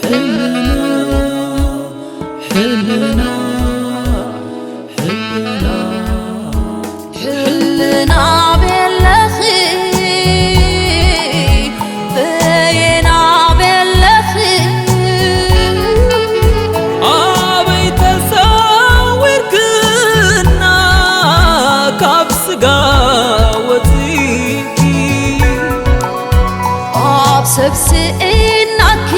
ሕልና ሕልና ሕልና ሕልና ቤለኺ በየና ቤለኺ ኣበይ ተሰዊርክና ካብ ስጋ ወፂኪ ኣብ ሰብ ስእናኪ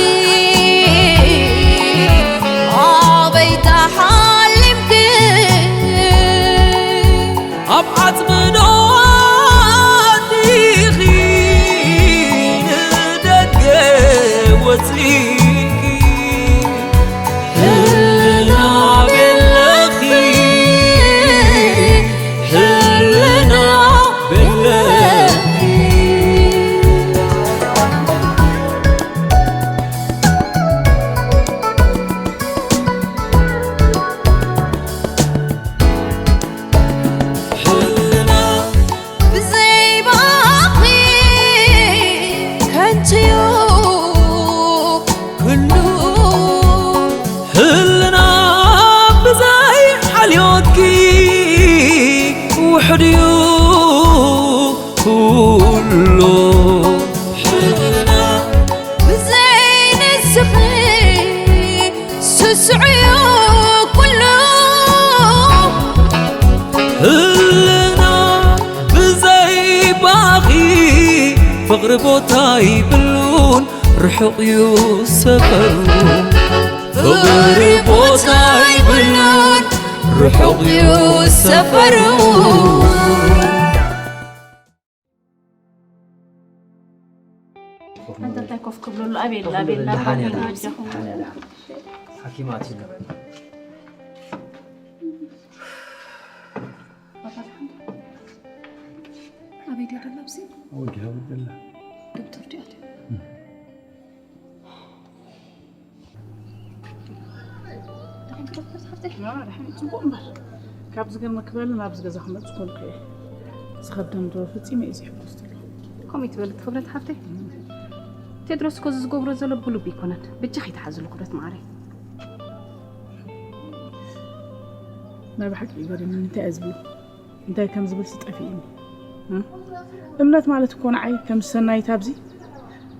ኣበይ ተሓሊምኪ ኣብ ዓፅሚ ዶ ኣቲኺ ንደገ ወፂኪ ሕልና ቤለኺ ሕልና ቤለኺ ሕልና ብዘይ ባኺ ከንቱ'ዩ ኩሉ ሕልና ብዘይ ሓልዮትኪ ውሕድ'ዩ ኩሉ ሕልና ብዘይ ንስኺ ስስዑ ኩሉ ህልና ብዘይ ባኺ ፍቕሪ ቦታ ይብሉን ርሑቕ እዩ ሰፈሩ ፍቕሪ ቦታ ይብሉን ርሑቕ እዩ ሰፈሩ ኣንተ እንታይ ኮፍ ክብለሉ ኣቤላ ኣቤላ ደሓን እያ። በጃኹም ደሓን እያ፣ ደሓን። ሓኪም ኣትዩ። ኣበይ ድያ ደላ ኣብዚ? ኣወዲያ ደላ። ዶክተር ድያ ድያ? ደሓን ትረፍበት ሓፍተይ? ያ፣ ደሓን እዩ፣ ጽቡቕ እምበር። ካብ ዝገርመኪ በሊ ናብዚ ገዛ ክመጽእ ኮንኩ እየ። ዝኸብደኒ ዶ ፈጺመ እየ ዘይሕጎስ ዘለኹ። ከምኡ ይትበሊ እቲ ክብረት ሓፍተይ። ቴድሮስ እኮ እዚ ዝገብሮ ዘሎ ብልቡ ኣይኮነን። ብጃኺ ተሓዝሉ ክብረት መዓረይ። ናይ ብሓቂ እዩ ገሪሙኒ። እንታይ እየ ዝብሎ? እንታይ ከም ዝብልሲ ጠፊእኒ። እ? እምነት ማለት እኮ ንዓይ ከም ሰናይት ኣብዚ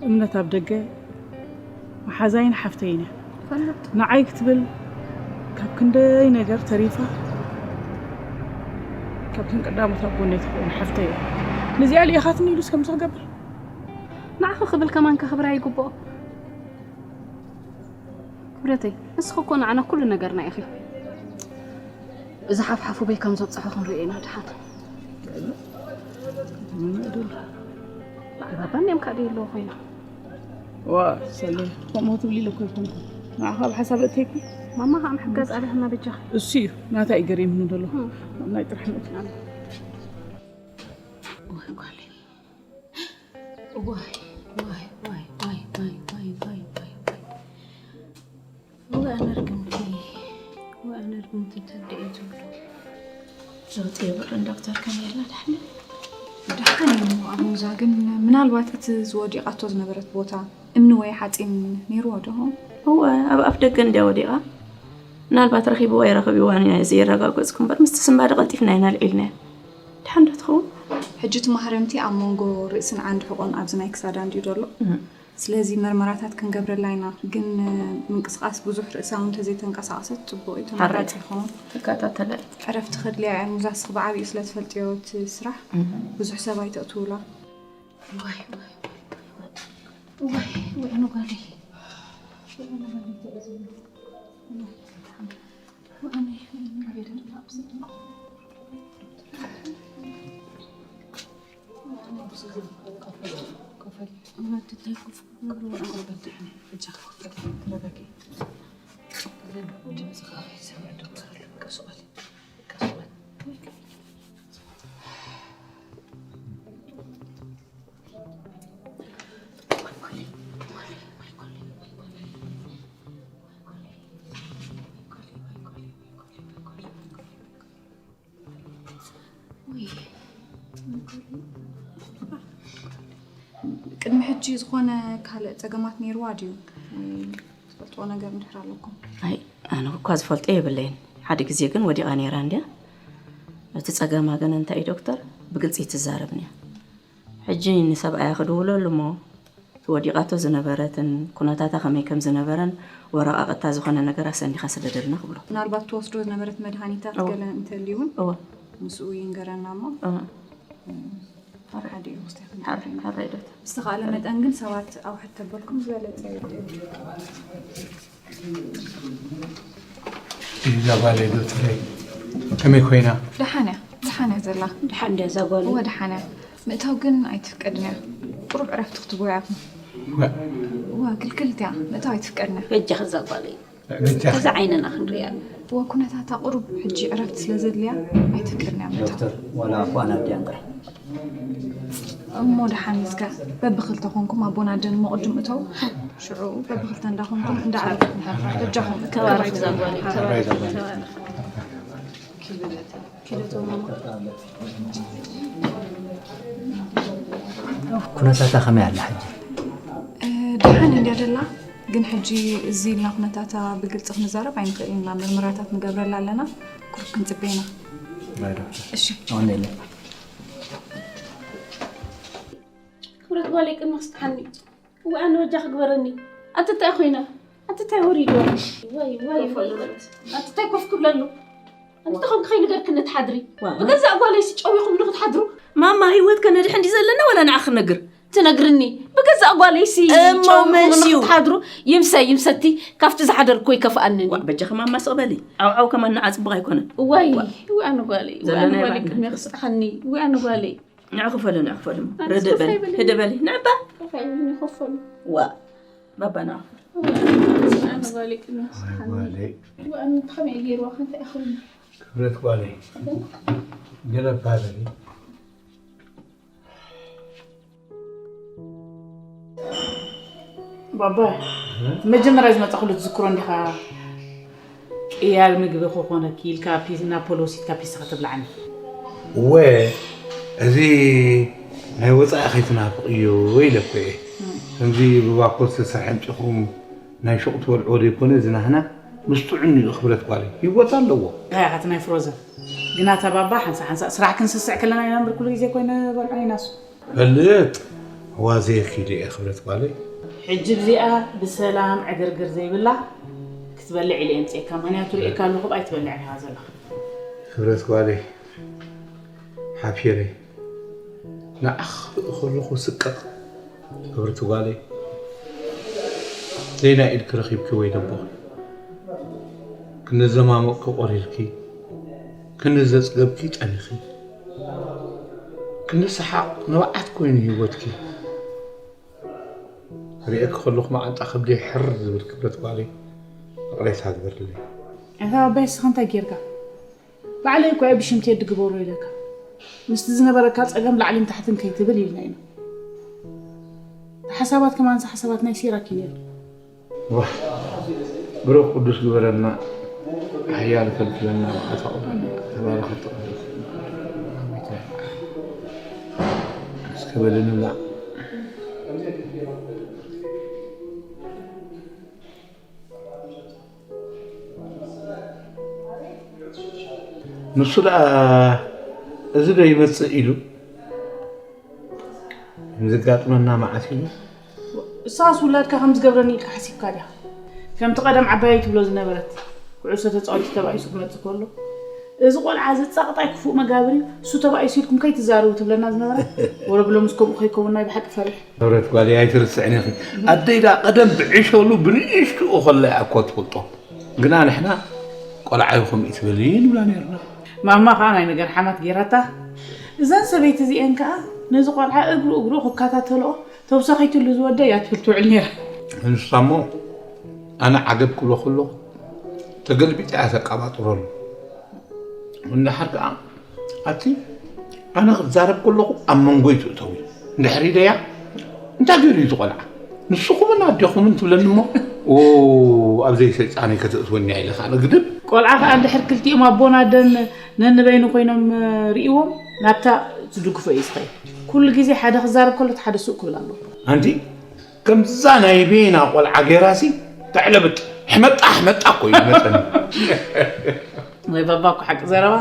እምነት ኣብ ደገ መሓዛይን ሓፍተይን እያ። ንዓይ ክትብል ካብ ክንደይ ነገር ተሪፋ ካብተን ቀዳሞት ኣብ ጎነይ ትኸውን ሓፍተይ እያ። ነዚኣ ልኢኻትኒ ኢሉስ ከምዚ ክገብር? ንዓኺ ክብል ከማን ከኽብራ ይግብኦ። ክብረተይ፣ ንስኺ እኮ ንዓና ኩሉ ነገርና ኢኺ። እዚ ሓፍሓፉ በይ ከም ዘብፅሖ ክንሪኦ ኢና ድሓን። ባባ እኒኦም ካእ ደይ ኣለዎ ኮይና። ዋ ሰሌ፣ ከምኡ ትብሊ ኢለ እኮ ኣይኮንኩ። ንዓኻ ኣብ ሓሳብ እተይኩ። ማማ ከዓ ምሕጋዝ ኣለህና በጃኺ። እሱ እዩ ናታ እዩ ገሪምኒ ዘሎ። እም። ናይ ጥራሕ ምእንቲ። ኣነ። ወይ ጓለይ። ዋይ ዋይ ዋይ ዋይ ዋይ ዋይ ዋይ ዋይ ዋይ ወይ ኣነ ርግምቲ ወይ ኣነ ርግምቲ እንተደእ እዩ ዝብሎ ዘውፅእ የብሉን ዶክተር ከመይ ኣላ ዳሕና ደሓን እዩ ኣሙዛ ግን ምናልባት እቲ ዝወዲቓቶ ዝነበረት ቦታ እምኒ ወይ ሓፂን ነይርዎ ዶ እወ ኣብ ኣፍ ደገ እንድያ ወዲቓ ምናልባት ረኺብዎ ኣይረኸብዎን እየ ዘየረጋገፅኩ እምበር ምስቲ ስንባደ ቀልጢፍና ኢና ኣልዒልናዮ ደሓን ዶ ትኸውን? ሕጂ እቲ ማህረምቲ ኣብ መንጎ ርእስን ዓንዲ ሕቖን ኣብዚ ናይ ክሳዳ እንድዩ ዘሎ። ስለዚ መርመራታት ክንገብረላ ኢና። ግን ምንቅስቓስ ብዙሕ ርእሳ እውን እንተዘይተንቀሳቐሰት ፅቡቕ እዩ። ተመራፂ ይኸውን። ትከታተለ። ዕረፍቲ ከድልያ እያ። ሙዛ እስኺ ብዓብይኡ ስለ ትፈልጥዮ እቲ ስራሕ ብዙሕ ሰብ ኣይተእትውላ። ዋይ ዋይ ዋይ ዋይ ዋይ ዋይ ዋይ ኣነ ጓለይ። ቅድሚ ሕጂ ዝኾነ ካልእ ጸገማት ነይርዋ ድዩ? ወይ ትፈልጥዎ ነገር እንድሕር ኣለኩም። ኣይ ኣነ እኳ ዝፈልጦ የብለይን። ሓደ ግዜ ግን ወዲቓ ነይራ እንድያ። እቲ ጸገማ ግን እንታይ እዩ ዶክተር፣ ብግልጺ ትዛረብን እያ። ሕጂ ንሰብኣያ ክድውለሉ እሞ እቲ ወዲቓቶ ዝነበረትን ኩነታታ ከመይ ከም ዝነበረን ወረቓቕታ ዝኾነ ነገር ኣሰኒኻ ስደደልና ክብሎ። ምናልባት ትወስዶ ዝነበረት መድሃኒታት እወ። ገለ እንተልዩ እውን እወ ምስኡ ይንገረና እሞ እወ። ሓደ እዩ ውስጥ ሓር- ሓራይ ዶክተር። ብዝተኻእለ መጠን ግን ሰባት ኣውሕድ ተበልኩም ዝበለጸ እዩ። እዛ ጓለይ ዶክተረይ ከመይ ኮይና? ደሓን እያ ደሓን እያ ዘላ። ደሓን እንድያ እዛ ጓል እወ ደሓን እያ። ምእታው ግን ኣይትፍቀድን እያ። ቁሩብ ዕረፍቲ ክትቦ እያ። ወ- እወ ክልክልት እያ። ምእታው ኣይትፍቀድን እያ። በጃኺ እዛ ጓለይ በጃኺ። ከዛ ዓይንና ክንሪኣ እወ ኩነታታ ቁሩብ ሕጂ ዕረፍቲ ስለ ዘድልያ ኣይትፍቀድን እያ ምእታው። ዶክተር ዋላ ኣቦ ኣናድያ እምበር እሞ ደሓን እስከ በብኽልተ ኮንኩም ኣቦን ኣደን እሞ ቅድም እተው። ሽዑ በብኽልተ እንዳኾንኩም እንዳዕረፍኩም በጃኹም ተባረኽ እዛ ጓለይ ተባረኽ ተባረኽ። ኩነታታ ከመይ ኣላ ሕጂ? ደሓን እንድያ ደላ። ግን ሕጂ እዚ ኢልና ኩነታታ ብግልፂ ክንዛረብ ኣይንኽእል ኢና። ምርምራታት ንገብረላ ኣለና። ቁሩብ ክንፅበ ኢና። ባይ ዶክተር እሺ ኣሁን የለ ክብረት ጓለይ ቅድሚ ክስጥሓኒ እዋእ ኣነ በጃ ክግበረኒ ኣቲ እንታይ ኮይና ኣቲ እንታይ ወሪድዋ ወይ ወይ ኣቲ እንታይ ኮፍ ክብለሉ ኣንቲ ተኾንኪ ከይነገርክኒ ትሓድሪ ብገዛእ ጓለይ ሲ ጨዊኹምኒ ክትሓድሩ ማማ ህይወት ከነድሕን ድዩ ዘለና ወላ ንዓ ክነግር ትነግርኒ ብገዛእ ጓለይ ሲ እሞ መን እዩ? ክትሓድሩ ይምሰ ይምሰቲ ካብቲ ዝሓደርኩ ይከፍኣኒ ዋ በጃኺ ማማ ስቕ በሊ ዓውዓው ከማን ንዓ ፅቡቕ ኣይኮነን ወይ ወይ ኣነ ጓለይ ወይ ኣነ ዘለና ጓለይ ይባል። ቅድሚ ክስጥሓኒ ወይ ኣነ ጓለይ ንዓ ክፈሉ ንዓ ክፈሉ ኣነ ርድእ በሊ ስኽፈይ በሊ። ህደ በሊ ንዕባ ከፋይ ይኸፈሉ ዋ ባባ ንዓ ኣነ ጓለይ ቅድሚ ክስጥሓኒ ጓለይ ወይ ኣነ ከመይ ገይርዋ ከንታይ ይኸውን ክብረት ጓለይ ገለ ባለኒ ባባ መጀመርያ ዝመፃኹሉ ትዝክሮ እንዲኻ ቅያር ምግቢ ክኾነኪ ኢልካ ፒ- ናፖሊ ወሲድካ ፒሳ ከተብልዓኒ እወ እዚ ናይ ወፃኢ ከይትናፍቕ እዩ ኢለኩ እየ ከምዚ ብባኮ ዝተሰርሐ እንጭኹም ናይ ሹቕ ትበልዕዎ ዘይኮነ እዚ ናህና ምስ ጥዑም እዩ ክብረት ጓለይ ህይወት ኣለዎ እንታይ ኢኻ እቲ ናይ ፍሮዘን ግና እታ ባባ ሓንሳ ሓንሳ ስራሕ ክንስስዕ ከለና ኢና እምበር ኩሉ ግዜ ኮይነ በልዖ ኢናሱ ፈልጥ ዋዘየኪ ኢለ እየ ክብረት ጓለይ ሕጂ ብዚኣ ብሰላም ዕግርግር ዘይብላ ክትበልዕ ኢለ የምፅኤካ ምክንያቱ ርእካ ኣለኹ ኣይትበልዕን ኢኻ ዘለኻ ክብረት ጓለይ ሓፊረ ንዓኽ ክርኢ ከለኹ ስቅቕ ክብርቲ ጓለይ ዘይናይ ኢድኪ ረኺብኪ ወይ ደቦኺ ክንዲ ዘማመቕኪ ቆሪርኪ ክንዲ ዘፅገብኪ ጠኒኺ ክንዲ ሰሓቕ ንብዓት ኮይኑ ህይወትኪ ርእየኪ ከለኹ መዓንጣ ከብደይ ሕር ዝብል ክብረት ጓለይ ይቕሬታ ግበርለይ ኣታ ኣባይ እስኻ እንታይ ጌርካ ባዕለይ እኳ እየ ብሽምቲ የድግበሮ ኢለካ ምስቲ ዝነበረካ ፀገም ላዕልን ታሕትን ከይትብል ኢልና ኢና ሓሳባት ከማንስ ሓሳባት ናይ ሲራክ እዩ ነይሩ ብሩኽ ቅዱስ ግበረልና ሓያል ፈልፍለና ተባረኸት እስከ በሊ ንብላ ንሱ ደኣ እዚ ዶ ይመፅእ ኢሉ ንዘጋጥመና መዓት ኢሉ እሳስ ውላድካ ከም ዝገብረኒ ኢልካ ሓሲብካ ድያ ከምቲ ቀደም ዓባየይ ትብሎ ዝነበረት ኩዕሶ ተፃወቲ ተባኢሱ ክመፅእ ከሎ እዚ ቆልዓ እዚ ፃቕጣይ ክፉእ መጋብር እዩ እሱ ተባኢሱ ኢልኩም ከይትዛረቡ ትብለና ዝነበረ ወረብሎ ምስ ከምኡ ከይከውን ናይ ብሓቂ ፈሪሕ ንብረት ጓለይ ኣይትርስዕን ኢኺ ኣደይ ደኣ ቀደም ብዕሸሉ ብንእሽትኡ ከሎ እያ እኮ ትፈልጦ ግና ንሕና ቆልዓ ይኹም ኢትበሊ ንብላ ነርና ማማ ከዓ ናይ ነገር ሓማት ጌራታ እዘን ሰበይቲ እዚአን ከዓ ነዚ ቆልዓ እግሩ እግሩ ክከታተልኦ ተውሳኺትሉ ዝወደ እያ ትብል ትውዕል ነይራ ንሳ እሞ ኣነ ዓገብ ክብሎ ከለኹ ተገልቢጣ እያ ተቀባጥረሉ እንድሓር ከዓ ኣቲ ኣነ ክዛረብ ከለኹ ኣብ መንጎይ ትእተዊ እንድሕር ኢለያ እንታይ ገይሩ እዩ ትቆልዓ ንስኹምን ኣዴኹምን ትብለኒ እሞ ኣብዘይ ሰይጣነይ ከተእትወኒ እያ ኢለ ከዓ ግድብ ቆልዓ ከዓ እንድሕር ክልቲኦም ኣቦን ኣደን ነንበይኑ ኮይኖም ርእዎም ናብታ ትድግፎ እዩ ዝኸይድ ኩሉ ግዜ ሓደ ክዛረብ ከሎ ሓደ ሱቅ ክብል ኣለዎ ኣንቲ ከምዛ ናይ ቤና ቆልዓ ገይራሲ ተዕለብጥ ሕመጣ ሕመጣ እኮ እዩ መጠን። ወይ ባባ እኮ ሓቂ ዘረባ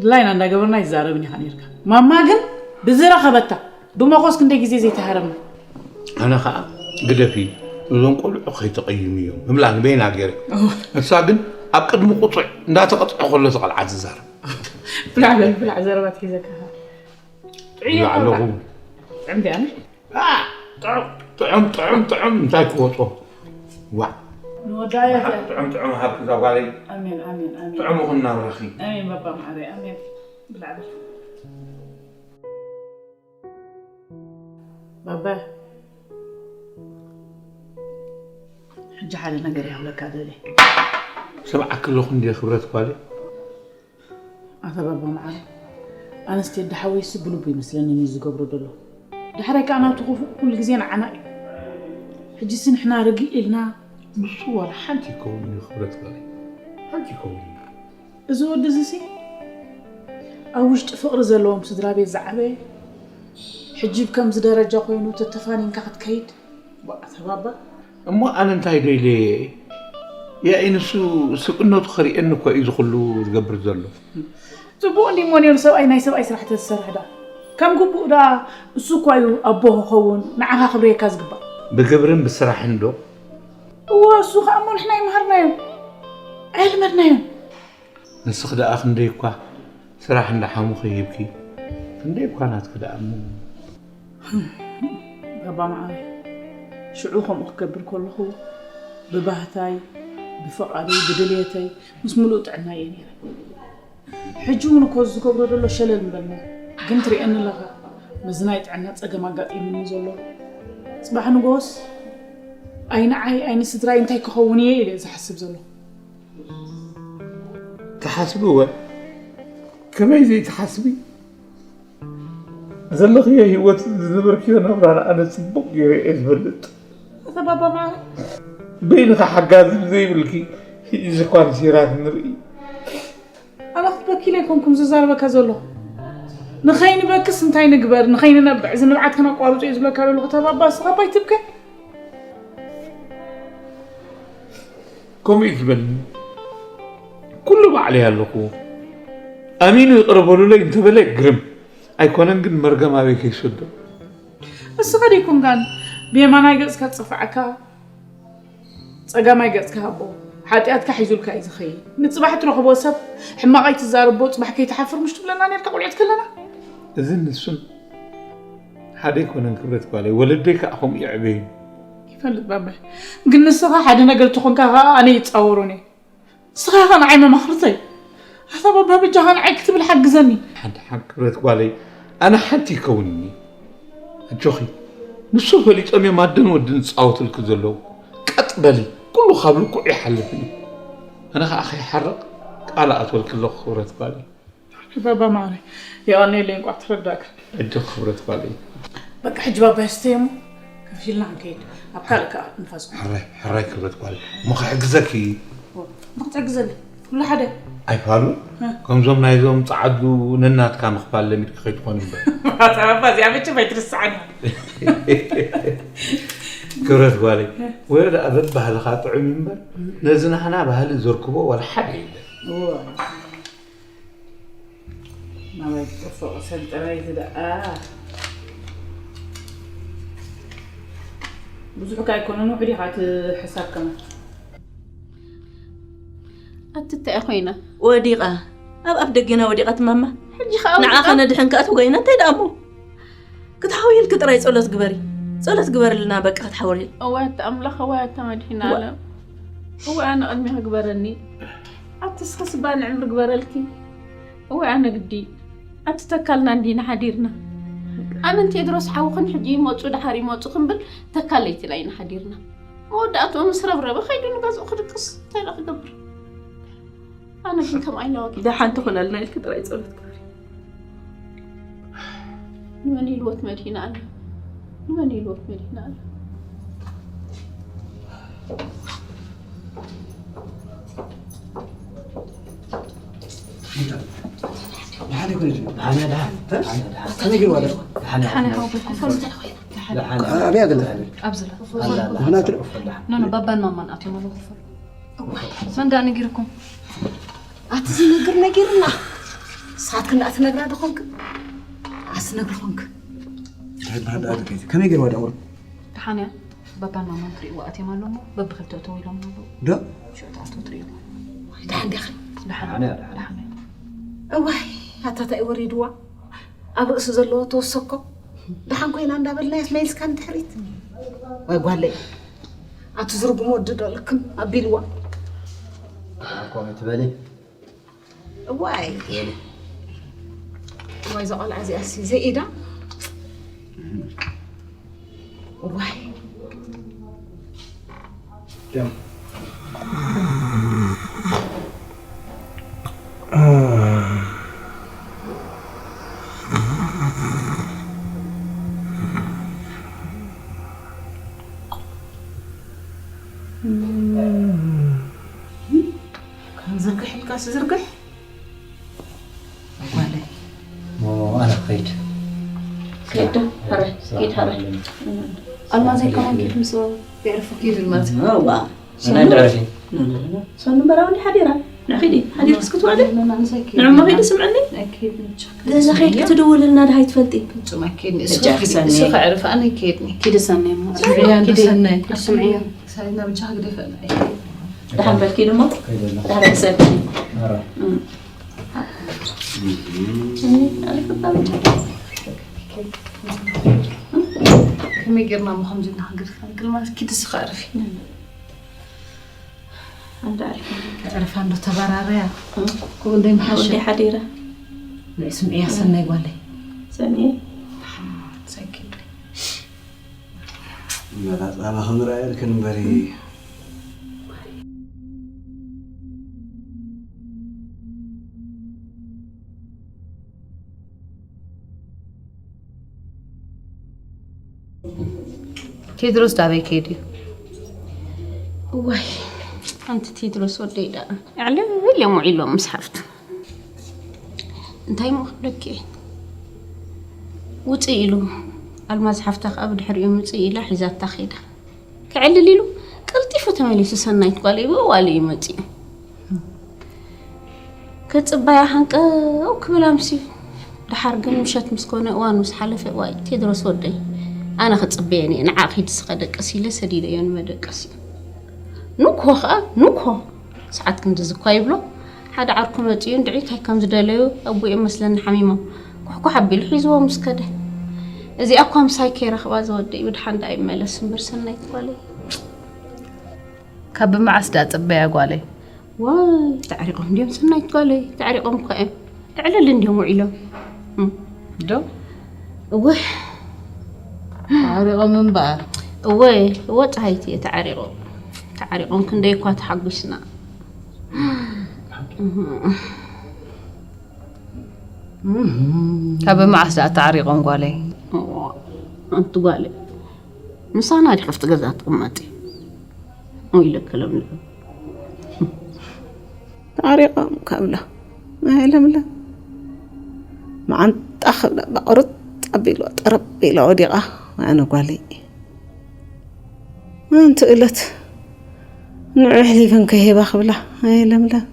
ድላይና እንዳገበርና ይዛረብን ኢኻ ነርካ። ማማ ግን ብዝረኸበታ ብመኾስ ክንደይ ግዜ ዘይተሃረምና። ኣነ ከዓ ግደፊ እዞም ቆልዑ ከይተቐይሙ እዮም ምብላ ንበይና ገይረ። እሳ ግን ኣብ ቅድሚ ቁፅዕ እንዳተቐፅዐ ከሎ ተቐልዓ ትዛረብ። ብላዕ በል ብላዕ ዘረባ ትሒዘካ። ኣለኹ። ጥዕምቲ ኣነ ጥዑም ጥዑም ጥዑም እንታይ ክወፆ ዋ ንወዳያ ጥዑም ጥዑም ሃብቲ እዛ ጓለይ ኣሜን ኣሜን ኣሜን ጥዑም ይኹን ናብራኺ። ኣሜን ባባ ማዕረ ኣሜን። ብላዕ በል ባባ ሕጂ ሓደ ነገር ይሃብለካ ደልየ። ሰምዓኪ ኣለኹ እንድየ ክብረት ጓለይ። ኣታ ባባ መዓረ ኣነስ ቴዲ ሓወይሲ ብልቡ ይመስለኒ እዩ ዝገብሮ ዘሎ። ዳሕራይ ከዓ ናቱ ክፉእ ኩሉ ግዜ ንዓና እዩ። ሕጂሲ ንሕና ርግእ ኢልና ንሱ ዋላ ሓንቲ ይከውን እዩ ክብረት ጓለይ ሓንቲ ይከውን እዩ። እዚ ወዲ እዚሲ ኣብ ውሽጢ ፍቕሪ ዘለዎም ስድራ ቤት ዝዓበየ ሕጂ ብከምዚ ደረጃ ኮይኑ ተተፋኒንካ ክትከይድ ኣታ ባባ እሞ ኣነ እንታይ ዶ ኢለየ ያኢ ንሱ ስብእነቱ ከርእየኒ እኮ እዩ ዝኩሉ ዝገብር ዘሎ። ፅቡቕ እንዲ እሞ ነይሩ ሰብኣይ ናይ ሰብኣይ ስራሕ ተዝሰርሕ ዳ ከም ግቡእ ዳ እሱ እኳ እዩ ኣቦ ክኸውን ንዓኻ ክብረየካ ዝግባእ። ብግብርን ብስራሕን ዶ እዎ እሱ ከዓ እሞ ንሕና ይምሃርናዮም ኣይልመድናዮም። ንስኺ ደኣ ክንደይ እኳ ስራሕ እንዳሓሙኺ ሂብኪ ክንደይ እኳ ናትኪ ደኣ እሞ ባባ መዓረይ ሽዑ ከምኡ ክገብር ከለኹ ብባህታይ ብፍቓደይ ብድልየተይ ምስ ምሉእ ጥዕና እየ ነይረ። ሕጂ እውን እኮ ዝገብሮ ዘሎ ሸለል ምበልና ግን ትሪአኒ ኣለኻ። ምስዚ ናይ ጥዕና ፀገም ኣጋጢሙኒ ዘሎ ፅባሕ ንጎስ ኣይንዓይ ኣይንስድራይ እንታይ ክኸውን እየ ኢለ ዝሓስብ ዘሎ። ትሓስቢ እወ ከመይ ዘይትሓስቢ ዘለኽዮ ህይወት ዝነበርክዮ ናብራ ንኣነ ፅቡቕ ገይረ እየ ዝፈልጥ። ኣታ ባባ ማዕረ በይንኻ ሓጋዚ ብዘይብልኪ እዚ ኳንሲራት ንርኢ። ኣነ ክትበኪ ኢለ ኣይኮንኩም ዝዛረበካ ዘለኹ። ንኸይንበክስ እንታይ ንግበር ንኸይንነብዕ እዚ ንብዓት ከነቋርፁ እዩ ዝብለካ ዘለኹ። ተባባ ስኻ ባይ ትብከ ከምኡ እዩ ዝበልኒ። ኩሉ ባዕለይ ኣለኹ። ኣሚኑ ይቕረ በሉለይ እንተበለ ግርም ኣይኮነን ግን መርገም ኣበይ ከይሰዶ። እስኻ ደይኮንካን ብየማናይ ገጽካ ዝጸፍዓካ ጸጋማይ ገጽካ ሃቦ። ሓጢኣትካ ሒዙልካ እዩ ዝኸይድ። ንጽባሕ ትረኽቦ ሰብ ሕማቕ ኣይትዛረቦ ጽባሕ ከይትሓፍር ምሽ ትብለና ነርካ ቆልዑት ከለና። እዝን ንሱን ሓደ ኣይኮነን ክብረት ጓለይ። ወለደይ ከዓ ከምኡ የዕበዩኒ። ይፈልጥ ባባይ። ግን ንስኻ ሓደ ነገር ተኾንካ ከዓ ኣነ ይጻወሮን እየ። ንስኻ ኢኻ ንዓይ መማኽርተይ። ኣታ ባባ በጃኻ ንዓይ ክትብል ሓግዘኒ። ሓንቲ ሓንቲ ክብረት ጓለይ ኣነ ሓንቲ ይከውንኒ። ኣጆኺ ንሱ ፈሊጦም እዮም ኣደን ወድን ዝፃወትልኪ ዘለዉ። ቀጥ በሊ ኩሉ ካብ ልክዑ ይሓልፍን እዩ። ኣነ ከዓ ከይሓርቕ ቃል ኣትወልኪ ኣለኹ ክብረት ጓለይ። ባባ ማዕረይ የቐንየለይ እንቋዕ ተረዳእካ። ኣጆኺ ክብረት ጓለይ። በቃ ሕጂ ባባ የስተየ እሞ ከፊልና ክንከይድ ኣብ ካልእ ከዓ ንፋስ። ሕራይ ሕራይ ክብረት ጓለይ እሞ ክሕግዘኪ። ንክትሕግዘለይ ኩሉ ሓደ። ኣይፋሉን ከምዞም ናይዞም ፀዓዱ ነናትካ ምኽፋል ለሚድኪ ከይትኾኒ እምበር። ኣታ ባባ እዚኣ መቸም ኣይትርስዓን። ክብረት ጓለይ ወዮ ደኣ በብባህልኻ ጥዑም እዩ እምበር ነዚ ናህና ባህሊ ዘርክቦ ዋላ ሓደ የለን። ናበይ ክጠፍኦ ሰንጠረይቲ ደኣ ብዙሕ እካ ኣይኮነን ውሕድ ኢኻ እቲ ሕሳብ ከማን። ኣቲ እንታይ ኮይና ወዲቓ ኣብ ኣፍ ደገና ወዲቓ ትማማ። ሕጂ ኸኣ ንዓ ወዲቓ? ከነድሕን ከኣ ትጎይና እንታይ ደኣ እሞ ክትሓውየልኪ ጥራይ ጸሎት ግበሪ። ጸሎት ግበርልና በቃ ክትሓውየል። እዋይ ኣቲ ኣምላኽ እዋይ ኣታ መድሂና ዋ- ኣለም እዋይ ኣነ ቅድሚ ክግበረኒ ኣቲ እስኺ ስባ ንዕምሪ ግበረልኪ እዋይ ኣነ ግዲ ኣቲ ተካልና እንዲና ሓዲርና ኣነን ቴድሮስ ሓውኽን ሕጂ ይመጹ ደሓር ይመጹ ክንብል ተካል ለይቲ ኢና ሓዲርና መወዳእትኡ ምስ ረብረበ ከይዱ ንገዝኡ ክድቅስ እንታይ ደኣ ክገብር ኣነ ግን ከም ኣይናወቂ ደሓን ትኾነልና ኢልኪ ጥራይ ጸሎት ግበሪ ንመን ኢልዎት መድሂና ኣለ ንመን ኢልዎት መድሂና ኣለ ደሓን ይኮነ ደሓን ደሓን ከመይ ገይሩ ዋለ ደሓን ደሓን ኣብያ ገለ ኣብዚ ምኽንያቱ ዶ ኖ ኖ ባባን ማማን ኣትዮም ኣለዉ ክፈሉ። መን ደኣ ነጊርኩም? ኣቲ ዝነግር ነጊርና ንስኻትክን ደኣ ትነግራ ዶ ኾንክ? ኣስነግር ኾንክ? ከመይ ገይርዋ ደኣ ቁርብ ደሓንያ ባባን ማማን ክርእይዋ ኣትዮም ኣለዉ እሞ በብኽልተ እተው ኢሎም ኣለዉ። ዶ ሽዑ ትኣትዉ ትርእይዋ። ደሓን ዲኺ? ደሓን ደሓንያ ደሓን እዋይ ኣታ እንታይ ወሪድዋ ኣብ ርእሲ ዘለዎ ተወሰኮ ደሓን ኮይና እንዳበልናያስ መሊስካ ንድሕሪት ወይ ጓለይ ኣቲ ዝርጉም ወዲ ዶ ልክም ኣቢልዋ ኮነ ትበሊ እዋይ እዋይ እዛ ቆልዓ እዚኣሲ ዘይኢዳ እዋይ ዝርግሕ ኢልካስ ዝርግሕ ጓለይ ኣነ ክኸይድ ከይድ ዶ? ሀረ፣ ከይድ ሀረ። ኣልማዘይ ከማን ኪድ ምስ የዕርፉ ኪድ ልማት ዋ ኣነ እንድዕረፊ ሰኑ በራው እንዲ ሓዲራ ንኺዲ ሓዲር እስክትውዕሊ ንዕሞ ንዕሞ ኺዲ ስምዕኒ ገዛ ኸይድ ክትድውልና ድሃይ ትፈልጢ እሱ ከዕርፍ ኣነ ከይድኒ ኪድ ሰናይ እሞ ስምዕያ እንዶ ሰናይ ስምዕዮ ሳይና ብቻ ግደፈ ድሓን በልኪ ድማ ድሓን ክሰብ ከመይ ጌርና ሞ ከምዚ እናሃገር ክንግል ማለት ኪድ ስኸዕርፍ ኣንዳ ኣሪፍ ዕርፋ እንዶ ተበራረያ ከምኡ እንዶ ይምሓሸ ወዲ ሓዲረ ንስምዕያ ሰናይ ጓለይ ሰኒ ሳይክል መላፃ ንክንረኣየልክን እምበሪ ቴድሮስ ዳበይ ከይዱ እዩ? እዋይ ኣንቲ ቴድሮስ ወደይ ደኣ ኣዕልል እዮም ውዒሎም ምስ ሓፍቱ እንታይ ሞ ክብለኪ እየ ውፅእ ኢሉ ኣልማዝ ሓፍታ ከዓ ብድሕሪኡ ምፅእ ኢላ ሒዛታ ከይዳ ክዕልል ኢሉ ቀልጢፉ ተመሊሱ ሰናይት ጓለይ ብእዋሉ እዩ መፂኡ ክፅበያ ሃንቀው ክብል ኣምስዩ ደሓር ግን ምሸት ምስ ኮነ እዋን ምስ ሓለፈ እዋይ ቴድሮስ ወደይ ኣነ ክፅበየን እየ ንዓ ኺድ ስኸ ደቅስ ኢለ ሰዲደዮ ንመደቀሲ ኑኮ ኸዓ ኑኮ ሰዓት ክንድዚ እኳ ይብሎ ሓደ ዓርኩ መፂኡ እንድዒ እንታይ ከም ዝደለዩ ኣቦኦም መስለኒ ሓሚሞም ኩሕኩሕ ኣቢሉ ሒዝዎ ምስ ከደ እዚኣ እኳ ምሳይ ከይረኽባ ዝወደይ ብድሓን ደኣ ይመለስ እምበር ሰናይት ጓለይ ካብ ብመዓስ ደኣ ፅበያ ጓለይ ዋይ ተዕሪቖም ድዮም ሰናይት ጓለይ ተዕሪቖም እኳ እዮም ዕልል እንድዮም ውዒሎም ዶ እወ ተዕሪቖም እምበኣር እወ እወ ፀሃይቲ እየ ተዓሪቖም ተዓሪቖም ክንደይ እኳ ተሓጒስና ካብ መዓስ ደኣ ተዓሪቖም ጓለይ ኣንቲ ጓለይ ምሳና ዲ ከፍቲ ገዛ ትቕመጢ ኢለከ ለምለም ተዓሪቖም ካብላ ናይ ለምለም መዓንጣ ክብላ ባቕርጥ ኣቢልዋ ጠረብ ኢላ ወዲቓ ኣነ ጓለይ ኣንቲ እለት ንዑ ኣሕሊፈን ከይህባ ክብላ ኣየ ለምለም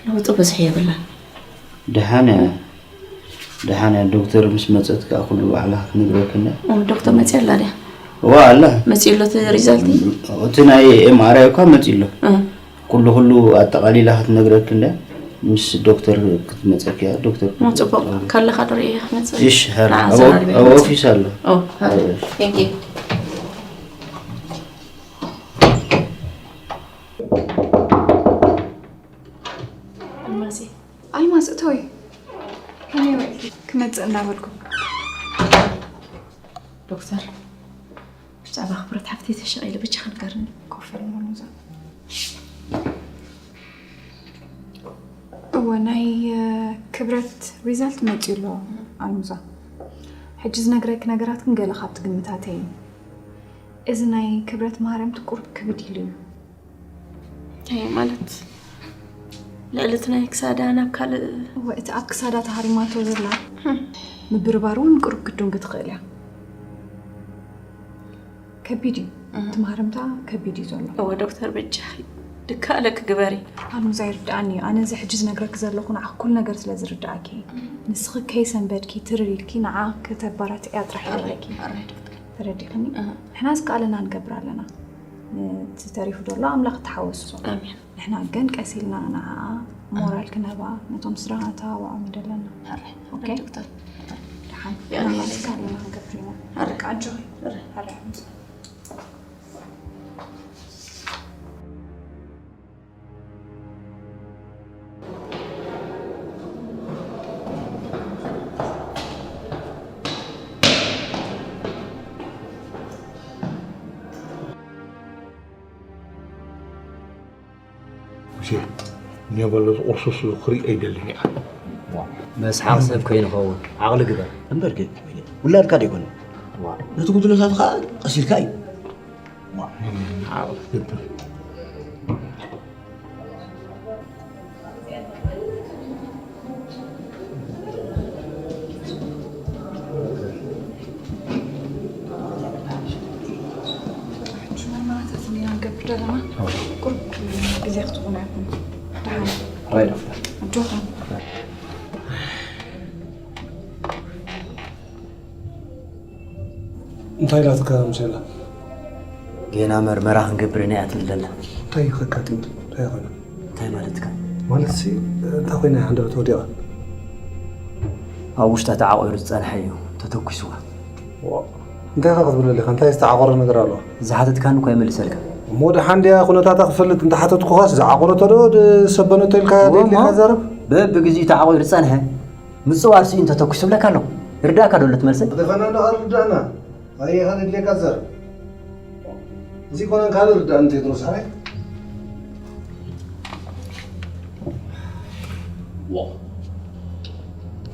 ለውጢ ብዙሕ የብላን ደሓነ ደሓነ ዶክተር ምስ መፀት ከዓ ኩሉ ባዕላ ክትነግረክና ዶክተር መፅያ ኣላ ድያ ዋ ኣላ መፅኡ ኣሎ እቲ ሪዛልቲ እቲ ናይ ኤምኣርኣይ እኳ መፂ ኣሎ ኩሉ ኩሉ ኣጠቃሊላ ክትነግረክ እንደ ምስ ዶክተር ክትመፀክ እያ ዶክተር ሞ ፅቡቅ ካለካ ድርኢ እየ ክመፅእ እሽ ሀር ንዓ ኣብ ኣዘራርበ ኣብ ይመፅእ። ኦፊስ ኣሎ ኦ፣ thank you። ኣልማዚ ኣልማዝ እቶይ ከመይ ውዒልኪ ክመፅእ እናበልኩ ዶክተር ብዛዕባ ክብረት ሓፍተይ ተሸቒለ ብቻ ክንገርኒ ኮፍ ኢለ እሞ ንዛ ናይ ክብረት ሪዛልት መፂኡ ኣሎ ኣልሙዛ። ሕጂ ዝነግረኪ ነገራት ግን ገለ ካብቲ ግምታተይ እዩ። እዚ ናይ ክብረት ማህረምቲ ቁሩብ ክብድ ኢሉ እዩ። እንታይ ማለት? ልዕሊ እቲ ናይ ክሳዳ ናብ ካልእ እወ፣ እቲ ኣብ ክሳዳ ተሃሪማቶ ዘላ ምብርባር እውን ቁሩብ ክትድንጉ ትኽእል እያ። ከቢድ እዩ። እቲ ማህረምታ ከቢድ እዩ ዘሎ። እወ ዶክተር በጃኺ ድካ ኣለኪ ግበሪ። ኣልሙዛ ይርድኣኒ እዩ። ኣነ እዚ ሕጂ ዝነግረኪ ዘለኹ ንዓኺ ኩሉ ነገር ስለ ዝርድኣኪ እዩ። ንስኺ ከይሰንበድኪ ትርር ኢልኪ ንዓ ከተባራትዕያ ጥራሕ ኣለኪ። ተረዲእክኒ? ንሕና ዝከኣለና ንገብር ኣለና። እቲ ተሪፉ ዘሎ ኣምላኽ ተሓወሶ። ኣሜን። ንሕና ግን ቀስ ኢልና ንዓኣ ሞራል ክንህባ ነቶም ስድራና ተባብዖም እዩ ዘለና። ሕራይ ኦኬ? ዶክተር። ደሓን ንዓኣ ዝከኣለና ክንገብር ኢና። ሕራይ በቃ ኣጆኺ። ሕራይ ሕራይ። ሙሴ፣ ኔበሎ ዝቑርሱስ ክርኢ ኣይደልን እየ። መስሓቕ ሰብ ከይንኸውን ዓቕሊ ግበር። እምበር ግን ውላድካ ዶ ኣይኮነን? ነቲ ጉድለታቱ ከዓ ቀስ ኢልካ እዩ። ዓቕሊ ግበር። እንታይ ኢላትካ ሙሴላ? ጌና መርመራ ክንገብር ኢና እያ ትብል ዘላ። እንታይ እዩ ከጋጢሙ? እንታይ ይኾነ? እንታይ ማለትካ? ማለትሲ እንታይ ኮይና እያ ሃንደበት ወዲቓ? ኣብ ውሽጣ ተዓቑሩ ዝጸንሐ እዩ ተተኲስዋ። እንታይ ኢኻ ክትብለኒ ኢኻ? እንታይ ዝተዓቖረ ነገር ኣሎ? ዝሓተትካኒ እኳ ይመልሰልካ። እሞ ደሓን ድያ ኩነታታ ክፈልጥ እንተሓተትኩኻስ ዝዓቖረቶ ዶ ዝሰበነቶ ኢልካ ደሊኻ ዘረብ? በብግዚኡ ተዓቑሩ ዝጸንሐ ምጽዋር ስኢኑ ተተኲሱ ይብለካ ኣለኹ። ይርዳእካ ዶ ኣሎ እቲ መልሰይ? ደፈና ዶ ኣይርዳእና? ኣየኻ ደድልየካ ዘር። እዚ ኮነ ካልእ ርዳእኒ ቴድሮስ ሓራይ።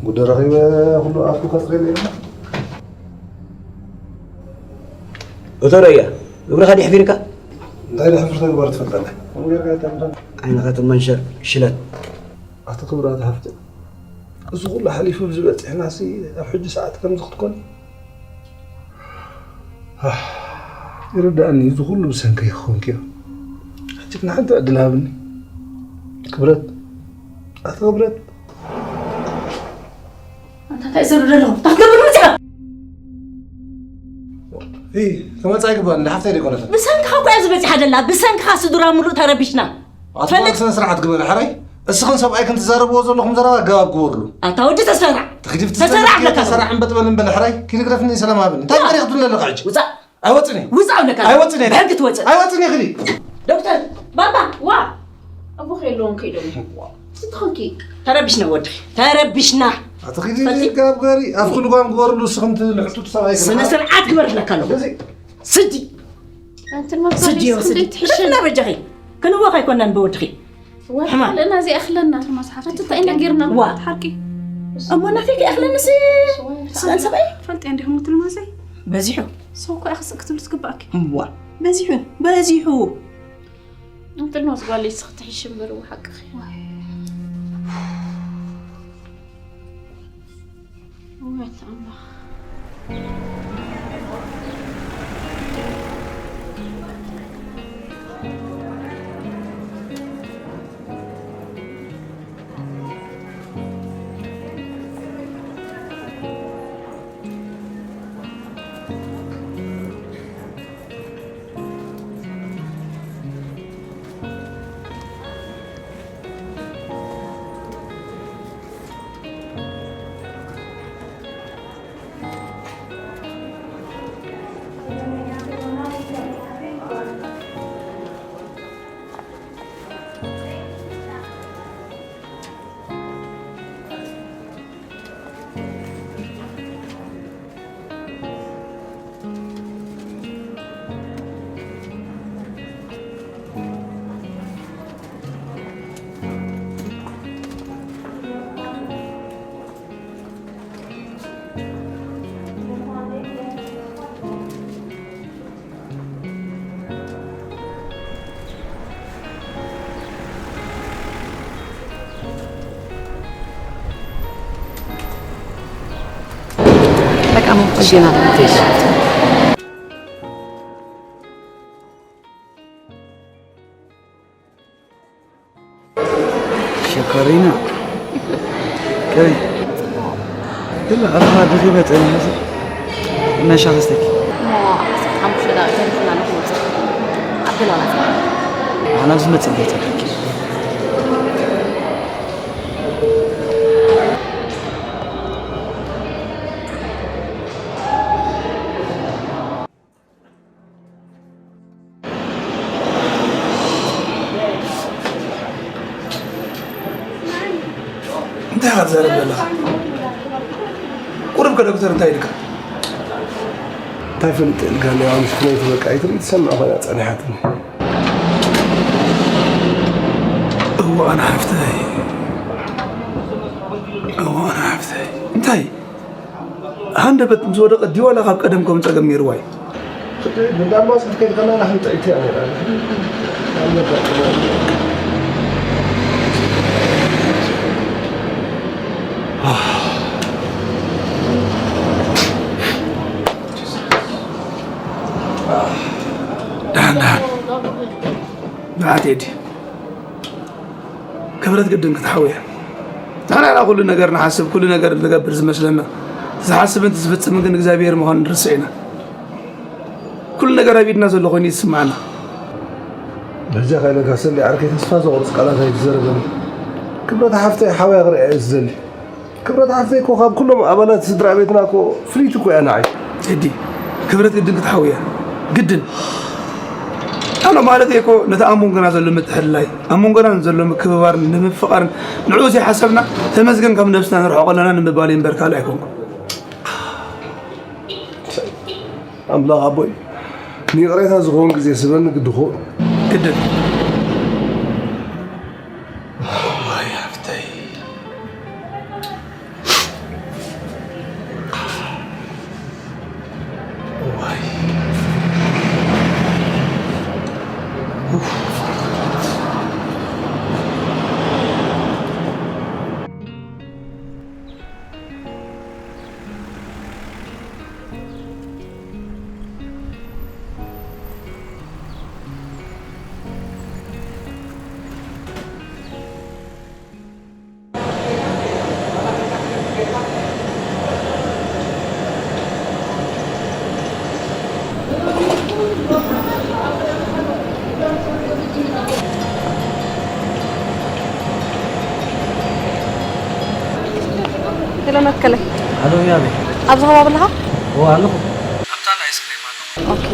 ጉደ ረኺበ ኩሉ ኣፍኩ ከጽሬ ነይርና። እቶ ረያ እግርኻ ድሕፊርካ እንታይ ድሕፍር ተግባር ትፈልጠና? ከምኡ ጌርካ ኣይተምረን። ዓይንኻ ትመንሸር ሽለት። ኣቲ ክብራት ሃፍቲ እዚ ኩሉ ሓሊፉ ኣብዚ በፂሕናሲ ኣብ ሕጂ ሰዓት ከምዚ ክትኮኒ ይርዳእኒ። እዚ ኩሉ ብሰንከይ ክኾንኪ እዮ። ሕጂ ግን ሓንቲ ዕድል ሃብኒ ክብረት፣ ኣቲ ክብረት። ኣንታ እንታይ ዘሉ ደለኹ ታክገብር መፅኻ እይ ተመፃ ይግባእ እንዳ ሓፍታይ ደይኮነታ ብሰንክኻ እኮ እያ ዝበፂሓ ደላ ብሰንክኻ ስድራ ሙሉእ ተረቢሽና ኣትባል ስነ ስርዓት ግበሪ ሕራይ። እስኽን ሰብኣይክን ትዛረብዎ ዘለኹም ዘረባ ኣገባብ ግበርሉ። ኣታ ወዲ ተሰራዕ ተሰራዕ ኣለካ ተሰራዕ እምበጥ በል እምበል ሕራይ። ኪንግደፍኒ ሰላም ሃብኒ። እንታይ ገሪኽ ትብለ ኣለኻ ሕጂ? ውፃእ። ኣይወፅን እየ። ውፃእ ኣለካ። ኣይወፅን እየ። ብሕጊ ትወፅእ። ኣይወፅን እየ ክዲ። ዶክተር ባባ ዋ ኣቦ ከየለዎም ከይዶም ትኾንኪ ተረቢሽና ወድኺ ተረቢሽና ኣቲ ኪዲ ገብ ገሪ ኣብኪ ልጓም ግበርሉ። እስኽም ትልሕቱት ሰብኣይ ስነ ስርዓት ግበር ኣለካ ኣለኹ። ስዲ ስዲ ስድዮ ስዲ ሕሽና በጃኺ ክንወኽ ኣይኮናን ብወድኺ ሕማም ለና እዚኣ ክለና ትማስ ሓፍቲ እንታይ ኢና ጌርና ዋ ሓቂ እሞ ናተይ ከይኣኽለኒ ሲ ስጋን ሰብኣይ ፈልጢ እንዲኹም ትልማሰይ በዚሑ ሰው እኮ እያ ክስእ ክትብል ትግባእኪ ዋ በዚሑ በዚሑ እንትን ወስጓለይ ስኽትሕሽ እምበር ሓቅኺ እሺ፣ ና። ሸኮሪና። ከመይ? ክላ ኣልፋ ድኺ በጸ። እናሻ ከስተኪ። እሞ ሓሙሽተ ደቂቕ ተሪፉና ንኽንወጽእ። ኣብ ገለ ናጽ። ኣና ዝመጽእ ቤት። እንታይ ኢኻ ትዛረብ ዘለኻ? ቁሩብ ከ ዶክተር እንታይ ኢልካ? እንታይ ፈልጥ ኢልካ? ናይ ኣምሽ ፍነይቲ በቃ ኣይትርኢ ትሰምዕ ኮይና ጸኒሓትኒ። እዋእ ኣነ ሓፍተይ። እዋእ ኣነ ሓፍተይ። እንታይ? ሃንደበት ምስ ወደቐት ድዩ ዋላ ካብ ቀደም ከም ጸገም ነይርዋ እዩ? እንዳልማዝ ክትከይድ ከላ ናህንጠ እትያ ነይራ። ደሓን ደሓን። ንዓ ቴዲ። ክብረት ግድን ክትሓውያ። ንሕና ኢና ኩሉ ነገር ንሓስብ፣ ኩሉ ነገር ንገብር ዝመስለና። ዝሓስብን ዝፍጽምን ግን እግዚኣብሔር ምዃኑ ንርስዕ ኢና። ኩሉ ነገር ኣብ ኢድና ዘሎ ኮይኑ ይስምዓና። በጃኻ ኢለካ ሰሊ ዓርከይ፣ ተስፋ ዘቑርጽ ቃላት ኣይትዘረበኒ። ክብረት ሓፍተይ ሓውያ ክርእያ እየ ዝደሊ። ክብረት ሓፍተይ እኮ ካብ ኩሎም ኣባላት ስድራ ቤትና እኮ ፍልይቲ እኮ እያ ንዓይ። ቴዲ፣ ክብረት ግድን ክትሓውያ። ግድን። ኣነ ማለት እኮ ነቲ ኣብ መንጎና ዘሎ ምትሕልላይ፣ ኣብ መንጎና ዘሎ ምክብባርን ንምፍቓርን ንዕኡ ዘይሓሰብና ተመስገን ካብ ነብስና ንርሕቆ ኣለና ንምባል እየ እምበር ካልእ ኣይኮንኩን። ኣምላኽ ኣቦይ፣ ንይቕሬታ ዝኸውን ግዜ ስበኒ ግዲ ክውን። ግድን። ዋይ ሃፍተይ። ዋይ። ሄሎ መትከለይ። ኣሎ ያበይ። ኣብዚ ከባቢ ኣለኻ? ኦ ኣለኹ። ኣብታ ናይ ኣይስክሬም ኣለኹ። ኦኬ።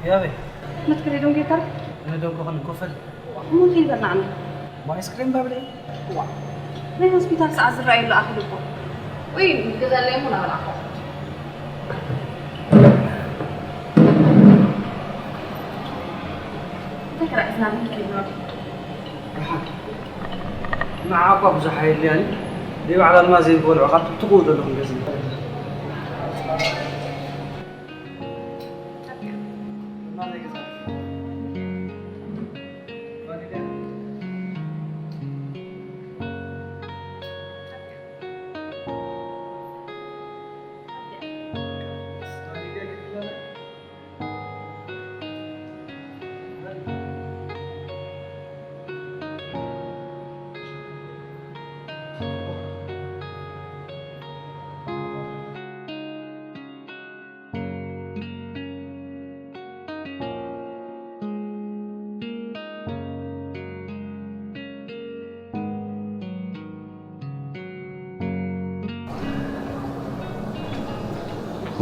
ያበይ። መትከለይ ዶንጌ ታርክ። ንደንጎ ክንኮፈል። ሙን ኺንበልናዕና። ሞ ኣይስክሬም ባብለይ። ዋ። ናይ ሆስፒታል ሰዓት ዝረኣየሉ ኣኺሉ እኮ። ወይ፣ ገዛለይ እሞ ናበላዕኹ። እንታይ ክረኣይ ዝናብ ይከይድ ኣሎ። ንዓኻ ብዙሕ ኣየድልያን። ደይ ባዕላ ድማ ዘይበልዑ ካብ ትጥቕኡ ዘለኹም ገዛ።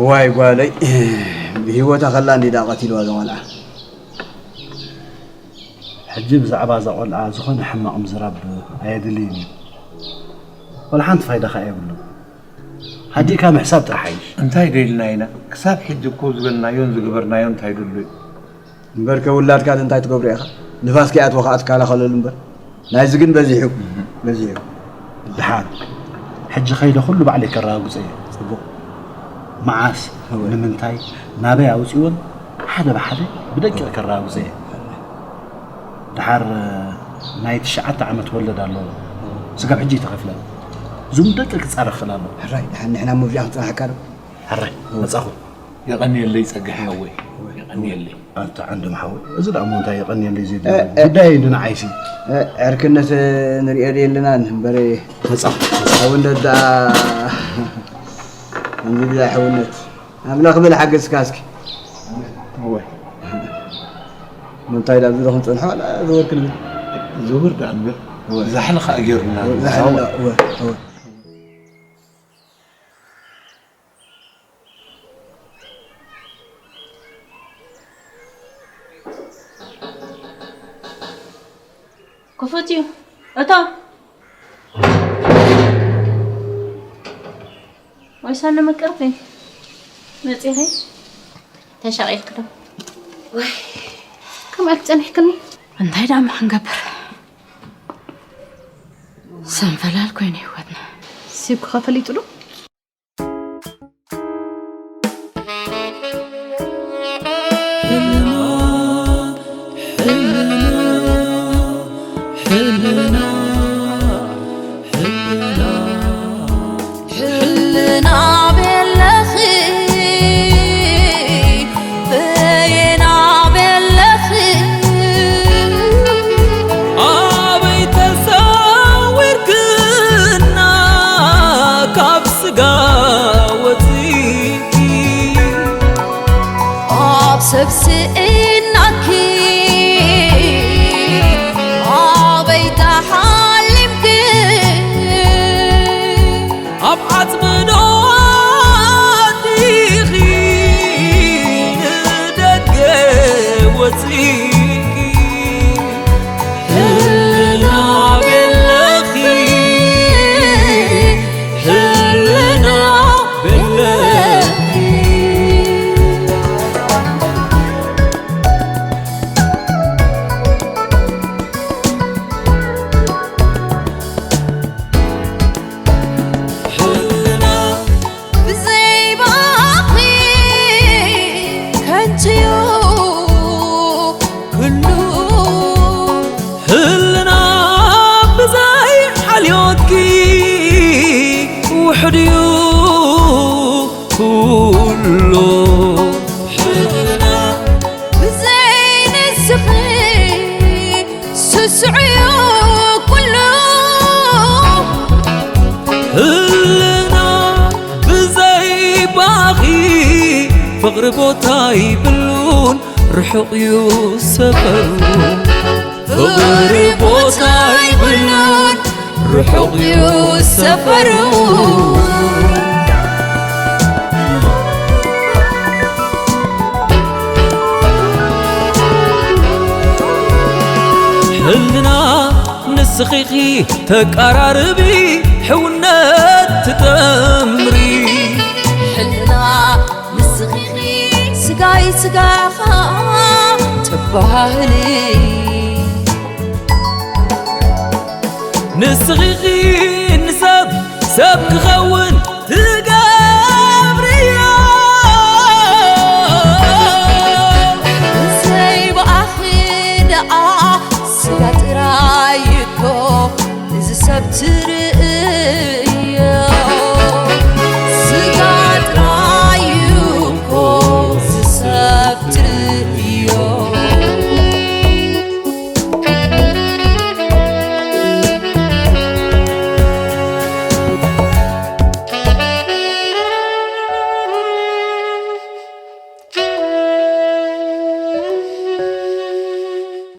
ዋይ ጓለይ፣ ብህይወታ ከላ እንዲዳ ቀቲልዋ እዛ ቆልዓ። ሕጂ ብዛዕባ እዛ ቆልዓ ዝኾነ ሕማቕ ምዝራብ ኣየድልይን እዩ። ወላ ሓንቲ ፋይዳ ከኣ የብሉን። ሃዲእካ ምሕሳብ ጥራሕ ሓይሽ። እንታይ ደልና ኢና? ክሳብ ሕጂ እኮ ዝበልናዮን ዝገበርናዮን እንታይ ደሎ እዩ? እምበርከ ውላድካ እንታይ ትገብሮ ኢኻ? ንፋስ ከይኣትዎ ከኣ ትከላኸለሉ እምበር። ናይዚ ግን በዚሑ፣ በዚሑ። ደሓን። ሕጂ ከይደ ኩሉ ባዕለይ ከረጋግጾ እየ። ጽቡቕ። መዓስ፣ እወ። ንምንታይ፣ ናበይ ኣውጺእዎን ሓደ ብሓደ ብደቂቕ ከረጋግጾ እየ። ደሓር ናይ ትሽዓተ ዓመት ወለድ ኣለዎ። ስጋብ ሕጂ ይተኸፍለ። እዞም ደቂ ክጻረፍ ክእል ኣለዎ። ሕራይ፣ ደሓን ንሕና እሞ ብዚኣ ክንጽናሓካ ዶ? ሕራይ፣ መጻኹ። የቐንየለይ ጸጋይ ሓወይ፣ የቐንየለይ። ኣታ ዓንዶም ሓወይ፣ እዚ ደኣ እሞ እንታይ የቐንየለይ ዘይብሉ እ፣ እ። ጉዳይ እዩ ንዓይሲ። እ፣ ዕርክነት ንርእዮ ደየለናን እምበር መጻኹ። ሓውነት ደኣ ከምዚ ብዛይ ሓውነት። ኣምላኽ በል ሓገዝካ እስኪ። እወ። ምንታይ ዳ ኣብዚ ዶ ክንጸንሖ ዋላ ዝወር ክንብል? ዝውር ደኣ ንብል። እወ። ዛሕሊ ከኣ ጌሩና። ዛሕሊ፣ እወ፣ እወ። ክፉት እዩ። እቶ። ወይ ሰኒ ምቅርቲ። መጺኺ? ተሻቒልኪ ዶ? ወይ፣ ከምኣ ክጸኒሕክኒ? እንታይ ደኣ እሞ ክንገብር? ሰንፈላል ኮይኑ ህይወትና። ሲብኩኸ ፈሊጡ ዶ? ሕልና ቤለኺ በየና ቤለኺ ኣበይ ተሰዊርክና ካብ ስጋ ወፂእኪ ኣብ ሰብ ስኢናኪ ኣበይ ተሓሊምኪ ኣብ ዓጽሚ ዶ ኣቲኺ ንደገ ወጺእኪ? ሕልና ቤለኺ፣ ሕልና ቤለኺ። ሕልና ብዘይ ባኺ ከንቱ'ዩ ኩሉ። ሕልና ብዘይ ሓልዮትኪ ውሑድ'ዩ ኩሉ። ሕልና ብዘይ ንስኺ ስሱዕ'ዩ ኩሉ። ህልና ብዘይ ባኺ ፍቕሪ ቦታ ይብሉን ርሑቕ እዩ ሰፈሩ። ፍቕሪ ቦታ ይብሉን ርሑቕ እዩ ሰፈሩ። ሕልና ንስኺ ኢኺ ተቀራርቢ ሕውነት ትጠምሪ። ሕልና ንስኺ ኢኺ ስጋይ ስጋኻ ተባህሊ። ንስኺ ኢኺ ንሰብ ሰብ ክኸውን ትገብርዮ። ብዘይ ብኣኺ ደኣ ስጋ ጥራይ እኮ እዚ ሰብ ትርኢ